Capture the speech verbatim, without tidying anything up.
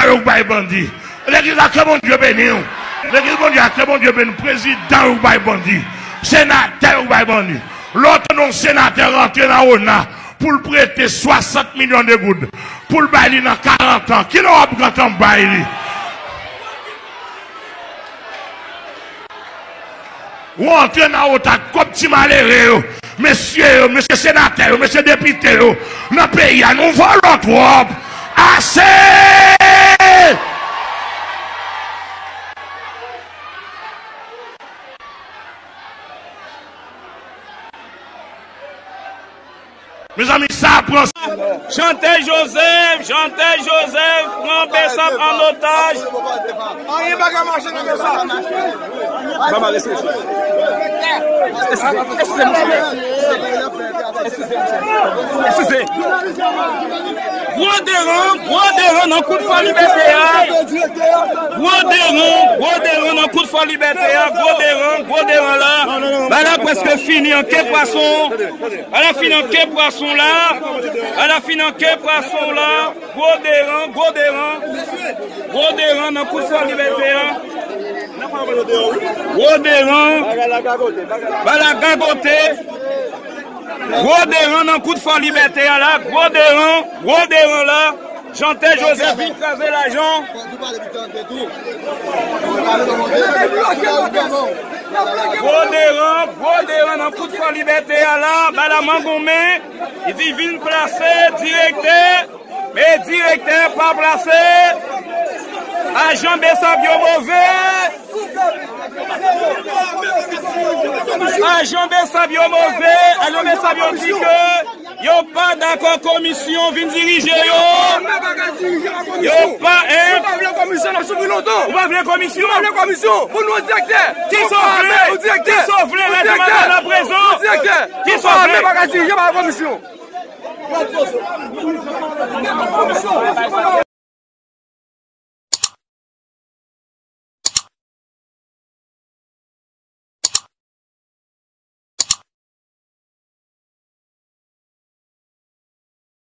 yo k bay bandi. Legliz la, ke Bondye beni w. Legliz Bondye a, ke Bondye beni w. Prezidan yo k bay bandi. Senatè yo k bay bandi. Lè w tande yon senatè rantre nan ona pou l prete swasant milyon de goud, pou l bay li nan karant an, kilè w ap gentan bay li? Ou antre nan wotay kòb ti malere yo, mesye yo, mesye senatè yo, mesye depite yo, nan peyi a, nou vòlò twòp. Ase! Mezanmi, sa pran. Chantè Joseph, Chantè Joseph pran Bessap an otaj. Anyen pa ka mache nan Bessap. Eskize, eskize, monchè. Eskize, monchè. Eskize. Gwo deran, gwo deran nan kout fò libète a. Gwo deran, gwo deran nan kout fò libète a. Gwo deran, gwo deran la. Bagay la prèske fini an ke pwason. Bagay la fini an ke pwason la. Bagay la fini an ke pwason la. Gwo deran, gwo deran. Gwo deran nan kout fò libète a. Gwo deran. Bagay la gagote. Gwo deran nan kout fò libète a la. Gwo deran, gwo deran la. Chantè Joseph vin kraze lajan. Gwo deran, gwo deran nan kout fò libète a la. Bagay la mangonmen. Li di vin plase direktè. Men direktè pa plase. Ajan Bessap yo move. Ajan Bessap yo move. Ajan Bessap yo di ke yo pa dakò komisyon vin dirije yo. Yo pa, en. Ou pa vle komisyon, n ap soufri lontan. Ou pa vle komisyon? Ou pa vle komisyon? Pou nou direktè. Kisa w vle? Kisa w vle? Lè di maten nan prezon. Kisa w vle? Kisa w vle? Pa ka dirije pa komisyon.